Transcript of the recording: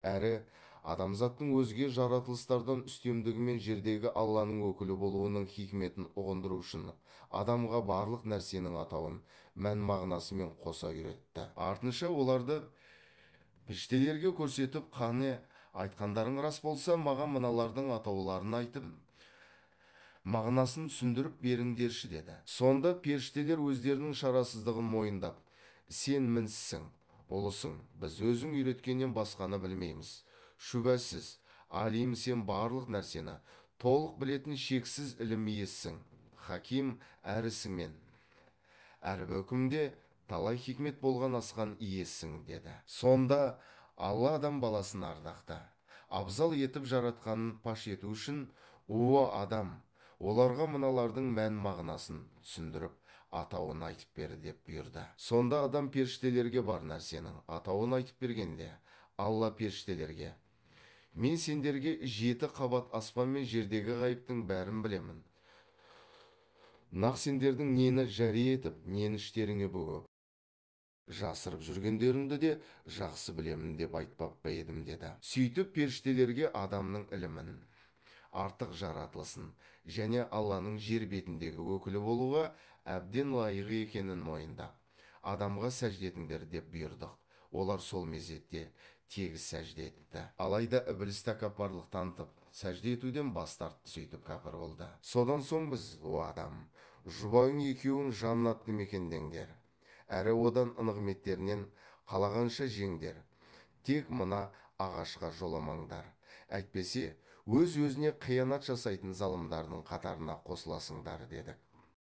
Әрі адамзаттың өзге жаратылыстардан үстемдігі мен жердегі Алланың өкілі болуының хикметін ұғындыру үшін адамға барлық нәрсенің атауын мән мағынасымен қоса үйретті. Артынша оларды періштелерге көрсетіп, қане, айтқандарың рас болса, маған мыналардың атауларын айтып, мағынасын түсіндіріп беріңдерші деді. Сонда періштелер өздерінің шарасыздығын мойындап, сен мінсізсің, ұлысың, біз өзің үйреткеннен басқаны білмейміз. Шүбәсіз, алим сен барлық нәрсені толық білетін шексіз ілім иесісің, хаким әр ісіңмен, әрбір үкімде талай хикмет болған асқан иесісің деді. Сонда Алла адам баласын ардақты, абзал етіп жаратқанын паш ету үшін, уа адам, оларға мыналардың мән мағынасын түсіндіріп, атауын айтып бер деп бұйырды. Сонда адам періштелерге бар нәрсенің атауын айтып бергенде, Алла періштелерге: мен сендерге 7 қабат аспан мен жердегі ғайыптың бәрін білемін. Нақ сендердің нені жария етіп, нені іштеріңе бүгіп, жасырып жүргендеріңді де жақсы білемін деп айтпап па едім деді. Сөйтіп періштелерге адамның ілімін, артық жаратылысын және Алланың жер бетіндегі өкілі болуға әбден лайық екенін мойындап, адамға сәжде етіңдер деп бұйырдық. Олар сол мезетте тегіс сәжде етті. Алайда ібіліс тәкаппарлық танытып, сәжде етуден бас тартты, сөйтіп кәпір болды. Содан соң біз: о адам, жұбайың екеуің жаннатты мекендеңдер, әрі одан нығметтерінен қалағанша жеңдер, тек мына ағашқа жоламаңдар, әйтпесе өз-өзіне қиянат жасайтын залымдардың қатарына қосыласыңдар дедік.